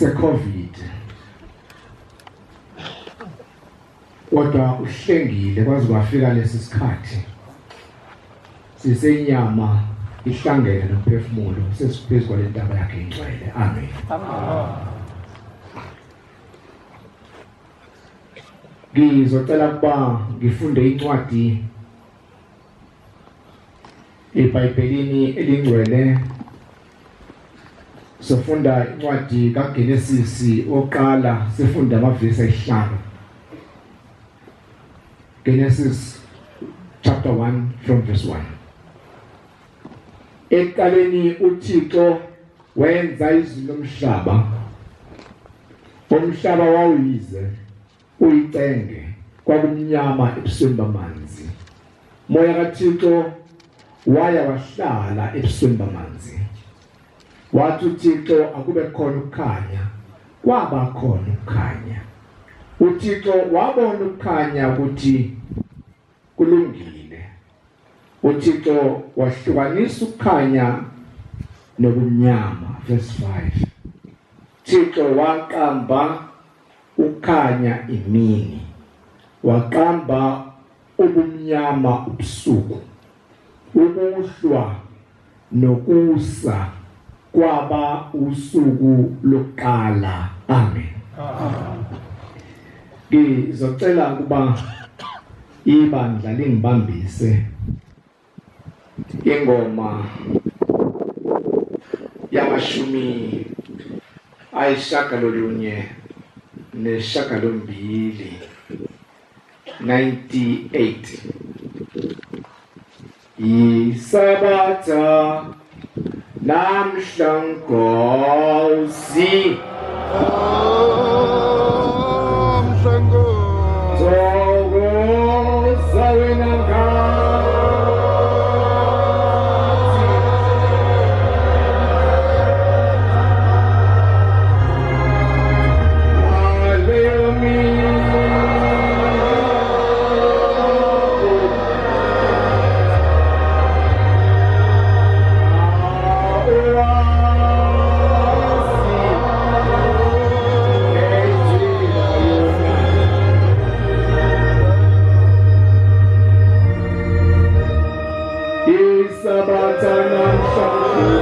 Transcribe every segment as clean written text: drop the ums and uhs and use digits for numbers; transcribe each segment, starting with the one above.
seCovid, kodwa uhlengile kwaze kwafika lesi sikhathi sisenyama ihlangene nomphefumulo sesiphezu kwale ntaba yakhe ingcwele. Amen, amen. Ngizocela ukuba ngifunde incwadi eBhayibhelini elingcwele. Sofunda incwadi kaGenesis oqala, sifunda amavesi ayihlanu. Genesis chapter 1 from verse 1. Ekuqaleni uThixo wenza izulu nomhlaba. Umhlaba wawuyize uyicenge, kwakumnyama ebusweni bamanzi. Moya kaThixo waya wahlala ebusweni bamanzi. Wathi uThixo akube khona ukukhanya, kwaba khona ukukhanya. UThixo wabona ukukhanya ukuthi kulungile. UThixo wahlukanisa ukukhanya nobumnyama. Verse 5. Thixo waqamba ukukhanya imini, waqamba ubumnyama ubusuku. Ukuhlwa nokusa kwaba usuku lokuqala. Amen. Ngizocela ukuba ibandla lingibambise ingoma yamashumi ayishagalolunye neshagalombili, 98. Yisabatha namhla Nkosi, Namhla Nkosi, thokoza wena ngathi. Ngaleyo mini Isabatha namhlanje.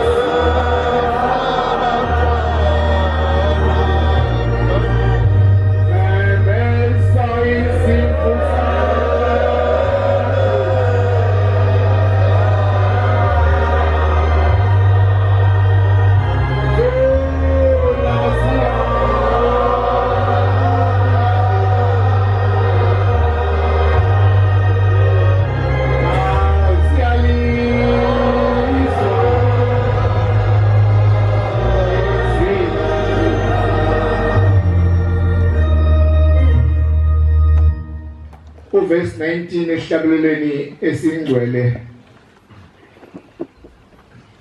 Uverse 19 esihlabelelweni esingcwele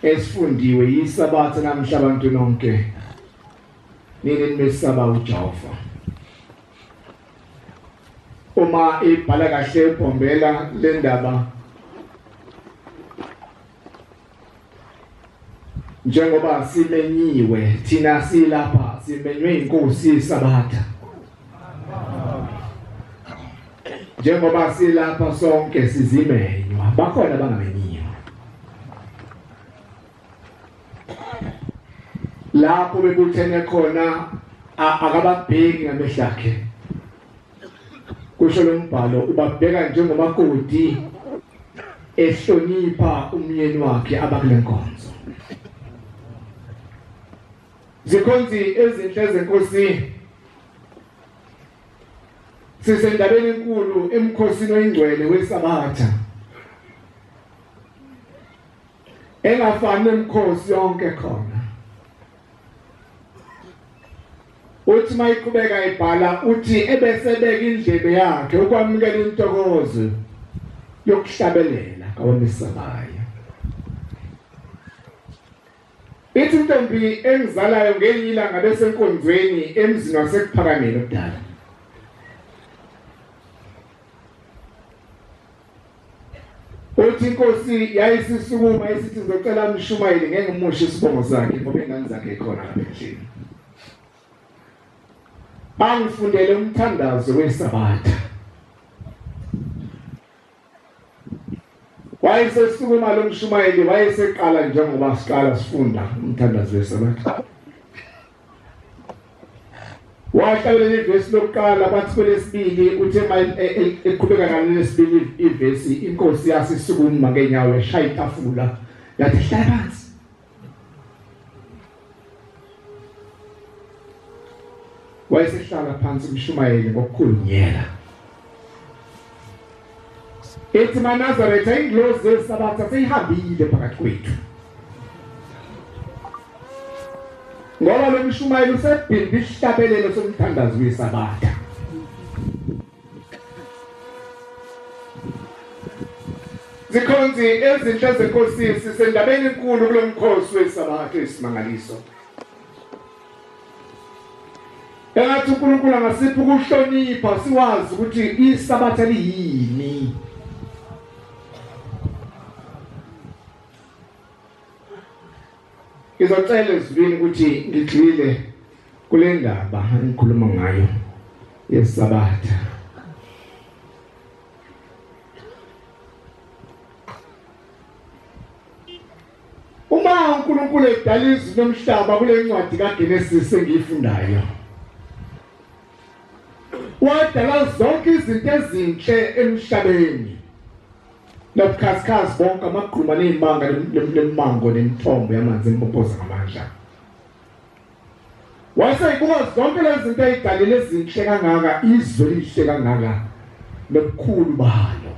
esifundiwe yisabatha namhla abantu nonke nini nimesaba uJehova. Uma ibhala kahle ubhombela le ndaba njengoba simenyiwe thina silapha simenywe inkosi yesabatha, njengoba silapha sonke sizimenywa, bakhona abangamenyiwe lapho bebuthene khona akababheki ngamehlo akhe, kusho lo mbhalo, ubabheka njengomakoti ehlonipha umyeni wakhe abakule nkonzo. Zikhonzi ezinhle zenkosi, sisendabeni enkulu emkhosini oyingcwele wesabatha engafani nemikhosi yonke khona. Uthi mayiqhubeka ibhala uthi ebesebeka indlebe yakhe ukwamukela intokozo yokuhlabelela kwabamesabayo. Ithi intombi engizalayo ngelinye ilanga besenkonzweni emzini waseKuphakameni okudala. Uthi inkosi yayisisukuma isithi ngizocela umshumayeli ngeke ngimushe isibongo sakhe ngoba ingane zakhe ikhona lapha endlini. Bangifundele umthandazo weSabatha. Wayesesukuma lo mshumayeli wayeseqala njengoba siqala sifunda umthandazo weSabatha. Wahlabelela ivesi lokuqala bathi kwelesibili uthe uma eqhubeka nalesibili ivesi inkosi yasisukuma ngenyawo yashaya itafula yathi hlala phansi. Wayesehlala phansi umshumayeli ngokukhulunyela. Ethi maNazaretha ingilozi yeSabatha seyihambile phakathi kwethu. Ngoba lo mshumayeli usebhimba isihlabelelo somthandazo weSabatha. Zikhonzi ezinhle zenkosi sisendabeni enkulu kulomkhosi weSabatha isimangaliso. Engathi uNkulunkulu angasipha ukuhlonipha siwazi ukuthi iSabatha liyini. Ngizocela ezulwini ukuthi ngigxile kule ndaba engikhuluma ngayo yeSabatha. Uma uNkulunkulu edala izulu nomhlaba kule ncwadi kaGenesis engiyifundayo wadala zonke izinto ezinhle emhlabeni nobukhazikhazi bonke amagquma nezimanga nemimango nemithombo yamanzi empompoza ngamandla Wayeseyibuka zonke lezi zinto ayidalile ezinhle kangaka, izwe lihle kangaka nobukhulu balo.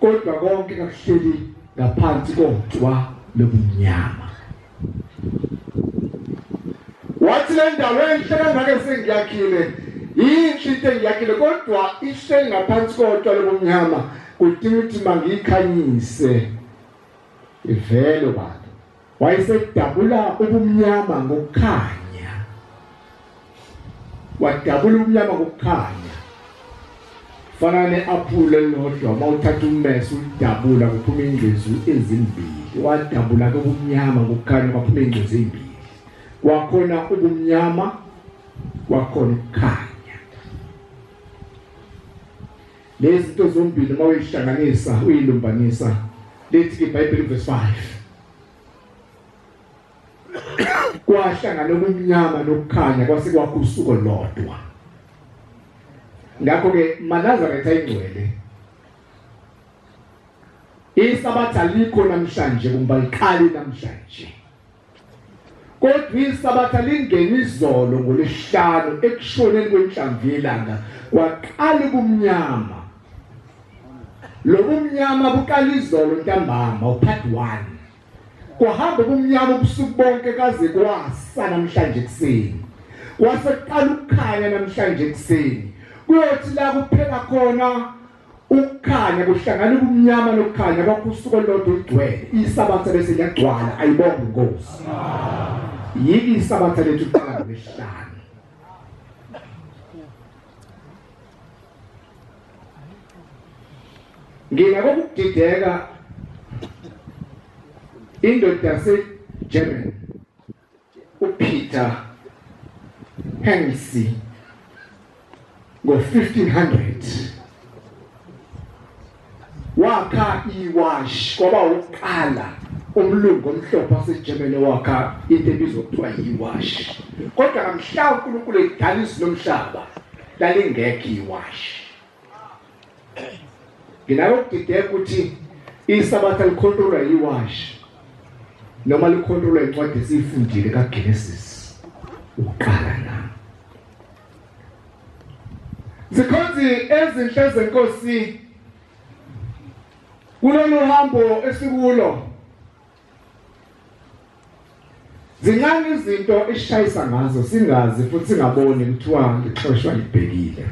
Kodwa konke kakuhleli ngaphansi kotwa lobumnyama. Wathi le ndawo enhle kangaka esengiyakhile yinhle into engiyakhile kodwa ihleli ngaphansi kotwa lobumnyama kudinga ukuthi mangiyikhanyise ivele baba. Wayesedabula ubumnyama ngokukhanya. Wadabula ubumnyama ngokukhanya. Fana ne-aphula elilodwa uma uthatha ummese ulidabula kuphuma ingcezu ezimbili. Wadabula ke ubumnyama ngokukhanya kwaphuma ingcezu ezimbili. Kwakhona ubumnyama kwakhona ukukhanya. Lezi zinto zombili uma uyihlanganisa uyilumbanisa lithi iBhayibheli verse 5 kwahlangana ubumnyama nokukhanya kwase kwakho usuku lodwa ngakho ke maNazaretha ingcwele isabatha likho namhlanje kumba liqali namhlanje kodwa isabatha lingena izolo ngolwesihlanu ekushoneni kwenhlamvu yelanga kwaqala ubumnyama lobumnyama buqala izolo ntambama upart 1 kwahamba ubumnyama ubusuku bonke kaze kwasa namhlanje ekuseni kwase kuqala ukukhanya namhlanje ekuseni kuyothi la kuphela khona ukukhanya kuhlangana ubumnyama nokukhanya kwakho usuku olulodwa olugcwele isabatha bese liyagcwala ayibonge inkosi yiki isabatha lethu kuqala ngolwesihlanu Nginako ukudideka indoda yaseGermany uPeter Hengsi ngo-1500 wakha iwashi kwaba ukuqala umlungu omhlophe waseGermany wakha into ebizwa kuthiwa yiwashi kodwa ngamhla uNkulunkulu edala izulu nomhlaba lalingekho iwashi Nginako ukudideka ukuthi isabatha likhontrolwa yiwashi noma likhontrolwa incwadi esiyifundile kaGenesis ukuqala na. Zikhonzi ezinhle zenkosi kulolu hambo esikulo Zincane izinto esishayisa ngazo singazi futhi singaboni kuthiwa lixoshwa libhekile.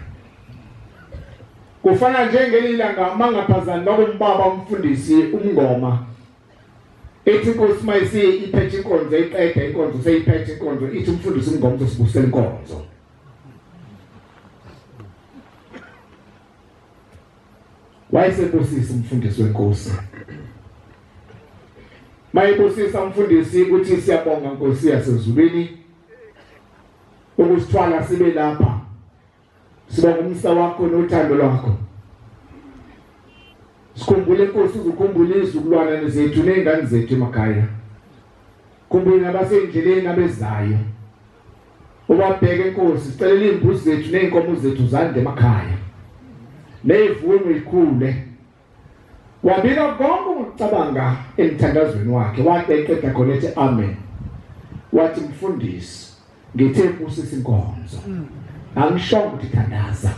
Kufana njengelilanga mangaphazani bakumbaba umfundisi umngoma ethi inkosi mayisi iphethe inkonzo iqeda inkonzo seyiphethe inkonzo ithi umfundisi umngoma uzosibusela inkonzo. Wayesebusisa umfundisi wenkosi. Mayibusisa umfundisi ukuthi siyabonga Nkosi yasezulwini ukusithwala sibe lapha. Sibonga umsa wakho nothando lwakho. Sikhumbule Nkosi uzukhumbule izizukulwane zethu nezingane zethu emakhaya. Khumbule nabasendleleni abezayo. Ubabheke Nkosi, sicelela izimbuzi zethu nezinkomo zethu zande emakhaya. Nezivuno ikhule. Wabika konke ukucabanga emthandazweni wakhe, wathi eqeda khona ethi amen. Wathi mfundisi, ngithe busisa inkonzo. Angishongo ukuthi thandaza.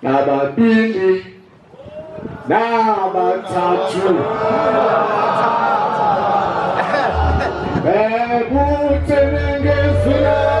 Nababili nabathathu bebuthene ngezwi lami.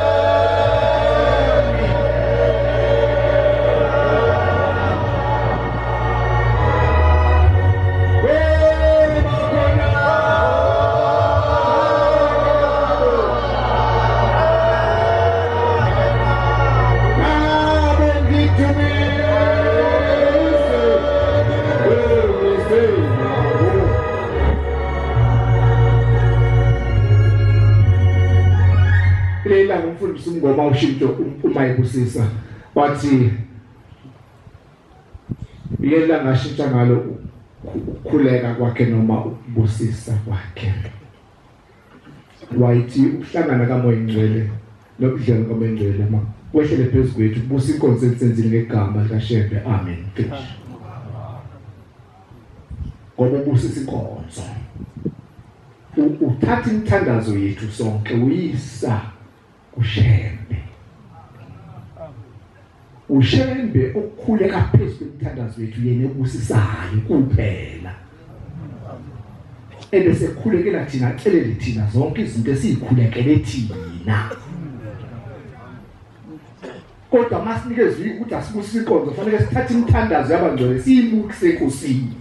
Lela ngumfundisi umngoma ushintsho uma ebusisa wathi yela ngashintsha ngalo ukukhuleka kwakhe noma ukubusisa kwakhe. Wayithi ukuhlangana kaMoya Ngcwele nobudlelwano kaMoya Ngcwele ma kwehlele phezu kwethu kubusa inkonzo esenzile ngegama likaShembe. Amen. Finish. Ngoba ubusisa inkonzo, uthatha imithandazo yethu sonke uyisa kuShembe. uShembe ukukhuleka phezu kwemithandazo yethu yena ebusisayo kuphela ebese khulekela thina acelele thina zonke izinto esizikhulekele thina. Kodwa masinikezwe ukuthi asibusise inkonzo, fanele sithathe imithandazo yabangcwele siyimukise enkosini.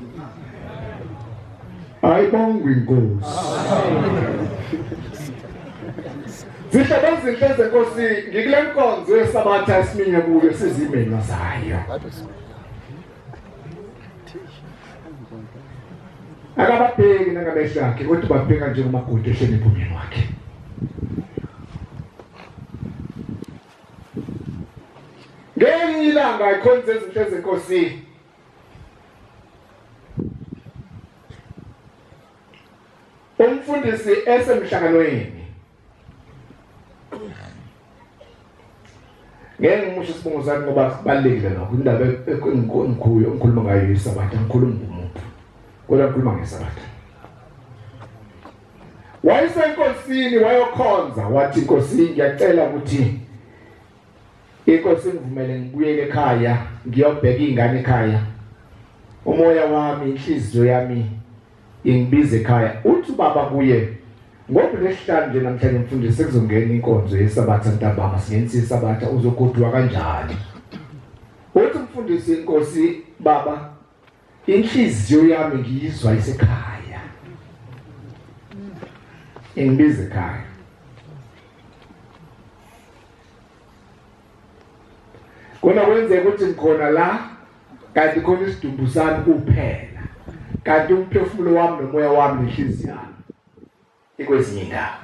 Ayibongwe inkosi. Zihlobo ezinhle zenkosi, ngikule nkonzo yesabatha esiminye kuyo sizimenwa zayo. Akababheki nangamehlo akhe, kodwa ubabheka njengomakoti ehlonipha umyeni wakhe. Ngelinye ilanga ikhonze ezinhle zenkosi umfundisi esemhlanganweni, ngeke ngimusho isibongo sakhe ngoba kubalulekile lokho, indaba engikhuyo ngikhuluma ngayo isabatha, ngikhuluma ngomuntu kodwa ngikhuluma ngesabatha. Wayesenkosini wayokhonza, wathi inkosi ngiyacela ukuthi inkosi ngivumele ngibuyele ekhaya ngiyobheka izingane ekhaya, umoya wami inhliziyo yami ingibiza ekhaya. Uthi ubaba kuye, ngoba lesihlanu nje namhlanje mfundisi sekuzongena inkonzo yesabatha ntambama, singenisa isabatha, uzogodwa kanjani? Uthi umfundisi, inkosi baba, inhliziyo yami ngiyizwa isekhaya, ingibiza ekhaya. Kona kwenzeka ukuthi ngikhona la kanti khona isidumbu sami kuphela, kanti umphefumulo wami nomoya wami nenhliziyo yami ikwezinye indawo.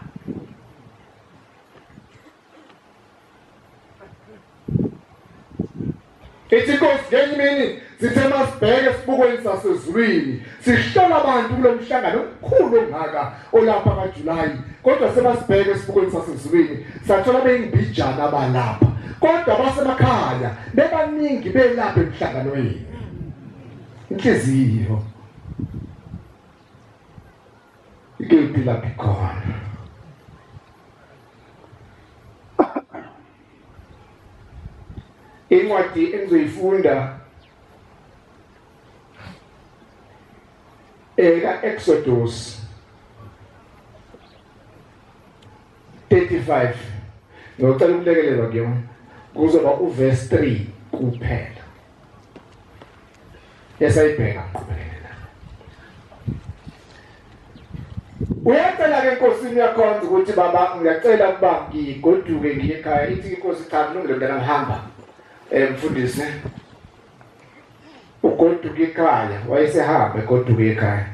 Ithi inkosi ngenye imini sithe masibheke esibukweni sasezulwini sihlola abantu kulo mhlangano omkhulu ongaka olapha kaJulayi, kodwa semasibheke esibukweni sasezulwini sathola beyimbijana abalapha, kodwa basemakhaya bebaningi belapha emhlanganweni. Inhliziyo ikephi lapha ikhona? Incwadi engizoyifunda eka Exodus 35, ngiyocela ukulekelelwa kuyona, kuzoba uverse 3 kuphela esayibheka ngiqhubekela. Uyacela ke enkosini, uyakhonza ukuthi baba ngiyacela ukuba ngigoduke ngiye ekhaya. Ithi inkosi cha, kulungile mntana, ngihamba. Mfundisi ugoduka ekhaya, wayesehamba egoduka ekhaya.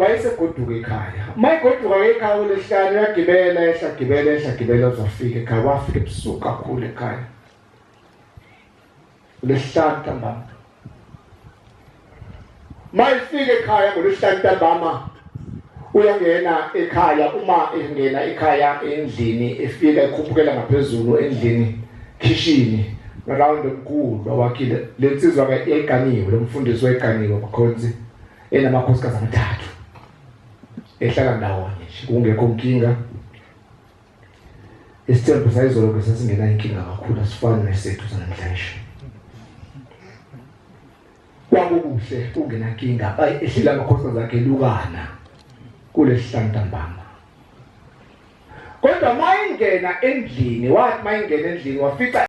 Wayesegoduka ekhaya. Mayegoduka ekhaya kulesihlanu uyagibela ehla gibela ehla gibela uzofika ekhaya. Wafika ebusuku kakhulu ekhaya. Lesihlanu ntambama. Mayifika ekhaya ngolwesihlanu ntambama uyangena ekhaya uma engena ekhaya endlini efika ekhuphukela ngaphezulu endlini khishini round omkhulu awakhile lensizwa ke yayiganiwe lo mfundisi wayeganiwe bakhonzi enamakhosikazi amathathu ehlala ndawonye nje kungekho nkinga Isithembu sayizolo ke sasingena inkinga kakhulu asifani nesethu sanamhlanje. Kwakukuhle kungena nkinga ehlila amakhosikazi akhe elukana kulesihlanu ntambama. Kodwa mayingena endlini wathi mayingena endlini wafica.